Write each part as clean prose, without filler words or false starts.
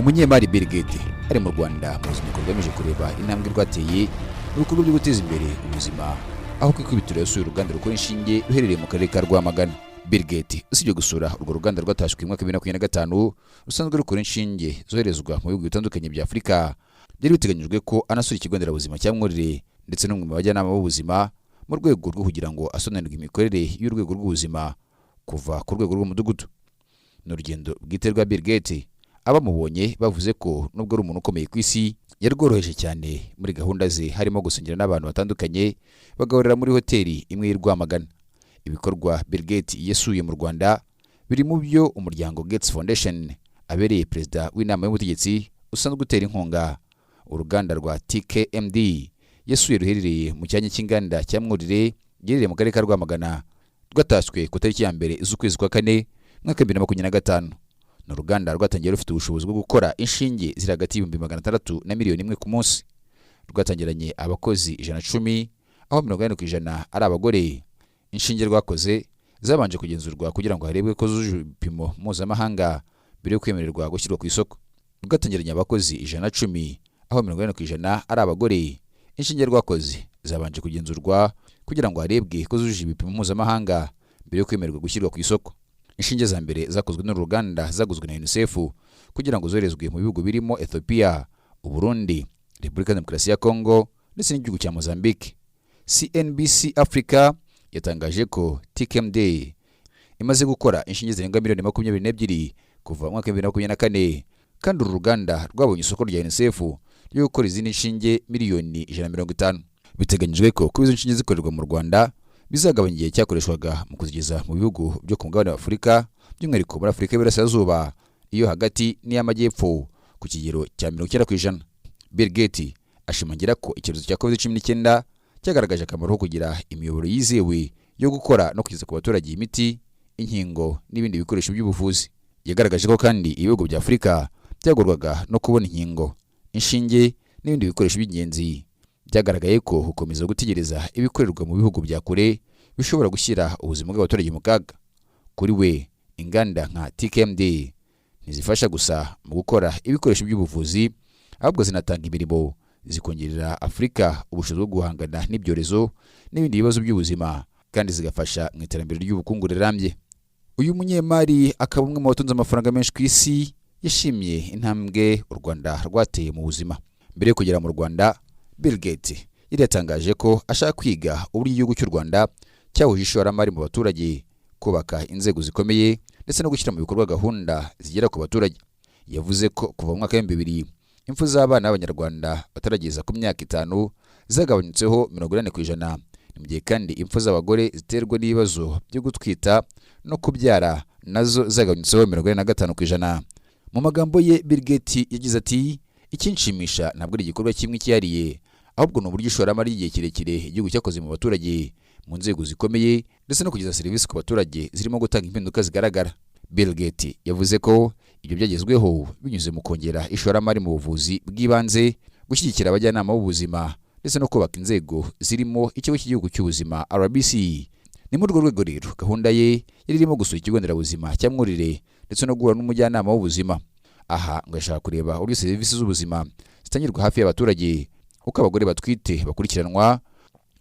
Umunyemari Bill Gates ari mu Rwanda mu ruzinduko rugamije kureba intambwe rwateye mu bikorwa byo guteza imbere ubuzima, aho ku ikubitiro yasuye uruganda rukora inshinge ruherereye mu karere ka Rwamagana. Bill Gates, usibye gusura urwo ruganda rwatashywe mu mwaka wa 2025, rusanzwe rukora inshinge zoherezwa mu bihugu bitandukanye bya Afurika, byari biteganyijwe ko anasura ikigo nderabuzima cya Mwurire ndetse n'umwe mu bajyanama b'ubuzima, mu rwego rwo kugira ngo asobanurirwe imikorere y'urwego rw'ubuzima kuva ku rwego rw'umudugudu. Ni urugendo bwite rwa Bill Gates. Abamubonye bavuze ko nubwo ari umuntu ukomeye ku isi, yarworoheje cyane muri gahunda ze, harimo gusangira n'abantu batandukanye, bagahurira muri hoteli imwe y'i Rwamagana. Ibikorwa Bill Gates yasuye mu Rwanda biri mu byo umuryango Gates Foundation abereye perezida w'inama y'ubutegetsi usanzwe utera inkunga. Uruganda rwa TKMD yasuye ruherereye mu cyanya cy'inganda cya Mwurire, giherereye mu karere ka Rwamagana, rwatashywe ku tariki ya 1 z'ukwezi kwa kane, mwaka 2025. Ni uruganda rwatangiye rufite ubushobozi bwo gukora inshinge ziri hagati y'ibihumbi 600 na miliyoni 1 ku munsi. Rwatangiranye abakozi 110, aho 40% ari abagore. Inshinge rwakoze zabanje kugenzurwa kugira ngo harebwe ko zujuje ibipimo mpuzamahanga mbere yo kwemererwa gushyirwa ku isoko. Rwatangiranye abakozi 110, aho 40% ari abagore. Inshinge rwakoze zabanje kugenzurwa kugira ngo harebwe ko zujuje ibipimo mpuzamahanga mbere yo kwemererwa gushyirwa ku isoko. Inshinge za mbere zakozwe n'uru ruganda zaguzwe na UNICEF kugira ngo zoherezwe mu bihugu birimo Ethiopia, Uburundi, Repubulika ya Demokarasi ya Congo ndetse n'igihugu cya Mozambique. CNBC Africa yatangaje ko TKMD imaze gukora inshinge zirenga miliyoni 22 kuva mu mwaka wa 2024, kandi uru ruganda rwabonye isoko rya UNICEF ryo gukora izindi nshinge miliyoni 150. Biteganyijwe ko kuba izo nshinge zikorerwa mu Rwanda bizagabanya igihe cyakoreshwaga mu kuzigeza mu bihugu byo ku mugabane wa Afurika, by'umwihariko muri Afurika y'Iburasirazuba, iyo hagati n'iy'Amajyepfo, ku kigero cya 90%. Bill Gates ashimangira ko icyorezo cya COVID-19 cyagaragaje akamaro ko kugira imiyoboro yizewe yo gukora no kugeza ku baturage imiti, inkingo n'ibindi bikoresho by'ubuvuzi. Yagaragaje ko kandi ibihugu bya Afurika byagorwaga no kubona inkingo, inshinge n'ibindi bikoresho by'ingenzi. Byagaragaye ko gukomeza gutegereza ibikorerwa mu bihugu bya kure bishobora gushyira ubuzima bw'abaturage mu kaga. Kuri we, inganda nka TKMD ntizifasha gusa mu gukora ibikoresho by'ubuvuzi, ahubwo zinatanga imirimo, zikongerera Afurika ubushobozi bwo guhangana n'ibyorezo n'ibindi bibazo by'ubuzima, kandi zigafasha mu iterambere ry'ubukungu rirambye. Uyu munyemari, akaba umwe mu batunze amafaranga menshi ku isi, yashimye intambwe u Rwanda rwateye mu buzima. Mbere yo kugera mu Rwanda, Bill Gates yari yatangaje ko ashaka kwiga uburyo igihugu cy'u Rwanda cyahuje ishoramari mu baturage, kubaka inzego zikomeye ndetse no gushyira mu bikorwa gahunda zigera ku baturage. Yavuze ko kuva mu mwaka wa 2000, impfu z'abana b'Abanyarwanda batarageza ku myaka 5 zagabanyutseho 80%. Ni mu gihe kandi impfu z'abagore ziterwa n'ibibazo byo gutwita no kubyara nazo zagabanyutseho 45%. Mu magambo ye, Bill Gates yagize ati: "Ikinshimisha ntabwo ari igikorwa kimwe cyihariye, ahubwo ni uburyo ishoramari ry'igihe kirekire igihugu cyakoze mu baturage, mu nzego zikomeye ndetse no kugeza serivisi ku baturage zirimo gutanga impinduka zigaragara." Bill Gates yavuze ko ibyo byagezweho binyuze mu kongera ishoramari mu buvuzi bw'ibanze, gushyigikira abajyanama b'ubuzima ndetse no kubaka inzego zirimo Ikigo cy'Igihugu cy'Ubuzima, RBC. Ni muri urwo rwego rero gahunda ye yari irimo gusura ikigo nderabuzima cya Mwurire ndetse no guhura n'umujyanama w'ubuzima. Aha ngo yashaka kureba uburyo serivisi z'ubuzima zitangirwa hafi y'abaturage, uko abagore batwite bakurikiranwa,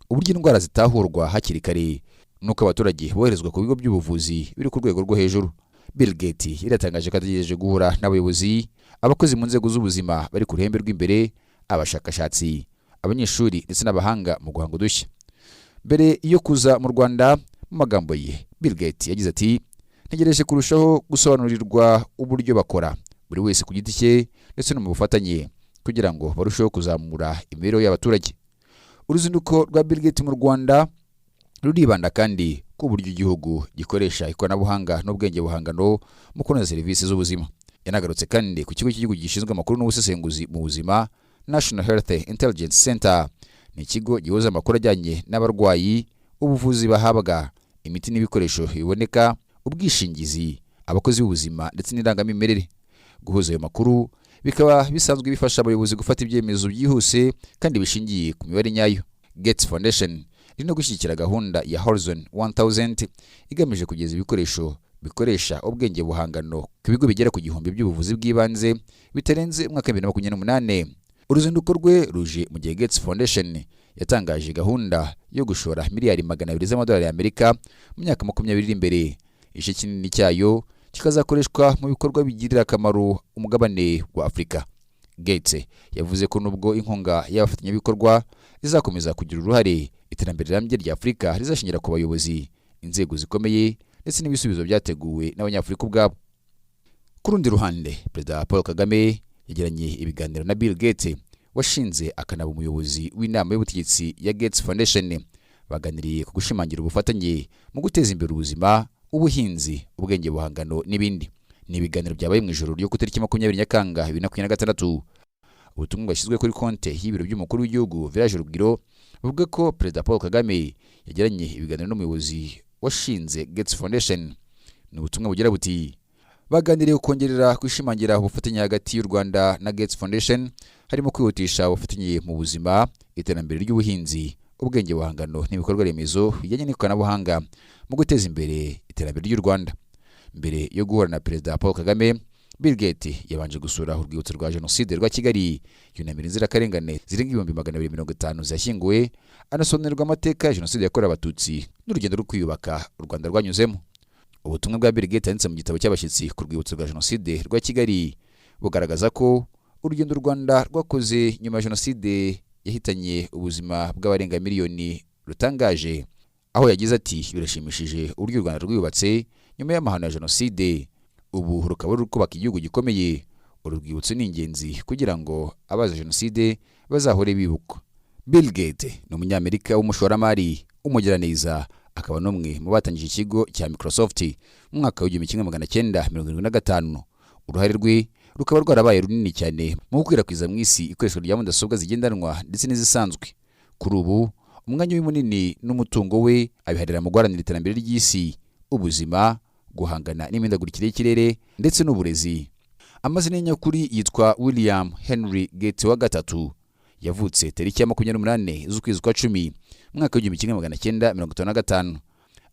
uburyo indwara zitahurwa hakiri kare n'uko abaturage boherezwa ku bigo by'ubuvuzi biri ku rwego rwo hejuru. Bill Gates yari yatangaje ko ategereje guhura n'abayobozi, abakozi mu nzego z'ubuzima bari ku ruhembe rw'imbere, abashakashatsi, abanyeshuri ndetse n'abahanga mu guhanga udushya. Mbere yo kuza mu Rwanda, mu magambo ye, Bill Gates yagize ati: "Ntegereje kurushaho gusobanurirwa uburyo bakora, buri wese ku giti cye ndetse no mu bufatanye, kugira ngo barusheho kuzamura imibereho y'abaturage." Uruzinduko rwa Bill Gates mu Rwanda ruribanda kandi ku buryo igihugu gikoresha ikoranabuhanga n'ubwenge buhangano mu kunoza serivisi z'ubuzima. Yanagarutse kandi ku Kigo cy'Igihugu gishinzwe Amakuru n'Ubusesenguzi mu Buzima, National Health Intelligence Center. Ni ikigo gihuza amakuru ajyanye n'abarwayi, ubuvuzi bahabwa, imiti n'ibikoresho biboneka, ubwishingizi, abakozi b'ubuzima ndetse n'irangamimerere. Guhuza ayo makuru bikaba bisanzwe bifasha abayobozi gufata ibyemezo byihuse kandi bishingiye ku mibare nyayo. Gates Foundation iri no gushyigikira gahunda ya Horizon 1000, igamije kugeza ibikoresho. bikoresha ubwenge buhangano ku bigo bigera ku 1000 by'ubuvuzi bw'ibanze bitarenze umwaka wa 2028. Uruzinduko rwe ruje mu gihe Gates Foundation yatangaje gahunda yo gushora miliyari 200 z'amadolari y'Amerika mu myaka 20 iri imbere, igice kinini cyayo kikazakoreshwa mu bikorwa bigirira akamaro umugabane wa Afurika. Gates yavuze ko nubwo inkunga y'abafatanyabikorwa izakomeza kugira uruhare, iterambere rirambye rya Afurika rizashingira ku bayobozi, inzego zikomeye ndetse n'ibisubizo byateguwe n'Abanyafurika ubwabo. Ku rundi ruhande, Perezida Paul Kagame yagiranye ibiganiro na Bill Gates, washinze akanaba umuyobozi w'inama y'ubutegetsi ya Gates Foundation. Baganiriye ku gushimangira ubufatanye mu guteza imbere ubuzima, ubuhinzi, ubwenge buhangano n'ibindi. Ni ibiganiro byabaye mu ijoro ryo ku itariki 20 Nyakanga 2026. Ubutumwa bwashyizwe kuri konte y'ibiro by'umukuru w'igihugu, Village Urugwiro, buvuga ko Perezida Paul Kagame yagiranye ibiganiro n'umuyobozi washinze Gates Foundation. Ni ubutumwa bugira buti: "Baganiriye kongerera kwishimangira ubufatanye hagati y'u Rwanda na Gates Foundation, harimo kwihutisha ubufatanye mu buzima, iterambere ry'ubuhinzi, ubwenge buhangano n'ibikorwa remezo bijyanye n'ikoranabuhanga mu guteza imbere iterambere ry'u Rwanda." Mbere yo guhura na Perezida Paul Kagame, Bill Gates yabanje gusura urwibutso rwa Jenoside rwa Kigali, yunamira inzirakarengane zirenga 250,000 ziyashyinguwe, anasobanurirwa amateka ya Jenoside yakorewe Abatutsi n'urugendo rwo kwiyubaka u Rwanda rwanyuzemo. Ubutumwa bwa Bill Gates yanditse mu gitabo cy'abashyitsi ku rwibutso rwa Jenoside rwa Kigali bugaragaza ko urugendo u Rwanda rwakoze nyuma ya Jenoside yahitanye ubuzima bw'abarenga miliyoni rutangaje, aho yagize ati: "Birashimishije uburyo u Rwanda rwiyubatse nyuma y'amahano ya Jenoside, ubu rukaba ruri kubaka igihugu gikomeye. Uru rwibutso ni ingenzi kugira ngo abazize Jenoside bazahore bibukwa." Bill Gates ni Umunyamerika w'umushoramari, umugiraneza, akaba n'umwe mu batangije ikigo cya Microsoft mu mwaka wa 1975. Uruhare rwe rukaba rwarabaye runini cyane mu gukwirakwiza mu isi ikoreshwa rya mudasobwa zigendanwa ndetse n'izisanzwe. Kuri ubu umwanya we munini n'umutungo we abiharira mu guharanira iterambere ry'isi, ubuzima, guhangana n'imihindagurikire y'ikirere ndetse n'uburezi. Amazina ye nyakuri yitwa William Henry Gates wa gatatu. Yavutse tariki ya 28 z'ukwezi kwa 10 mu mwaka wa 1955,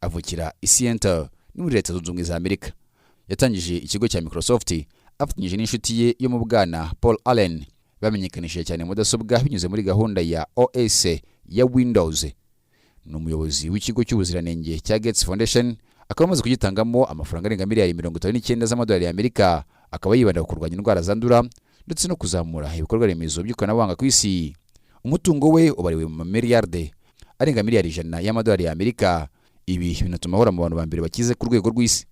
avukira i Seattle ni muri Leta Zunze Ubumwe za Amerika. Yatangije ikigo cya Microsoft afatanyije n'inshuti ye yo mu bwana, Paul Allen. Bamenyekanishije cyane mudasobwa binyuze muri gahunda ya OS ya Windows. Ni umuyobozi w'ikigo cy'ubuziranenge cya Gates Foundation, akaba amaze kugitangamo amafaranga arenga miliyari 59 z'amadolari y'Amerika. Akaba yibanda ku kurwanya indwara zandura ndetse no kuzamura ibikorwa remezo by'ikoranabuhanga ku isi. Umutungo we ubariwe mu mamiliyarde arenga miliyari 100 y'amadolari y'Amerika. Ibi binatuma ahora mu bantu ba mbere bakize ku rwego rw'isi.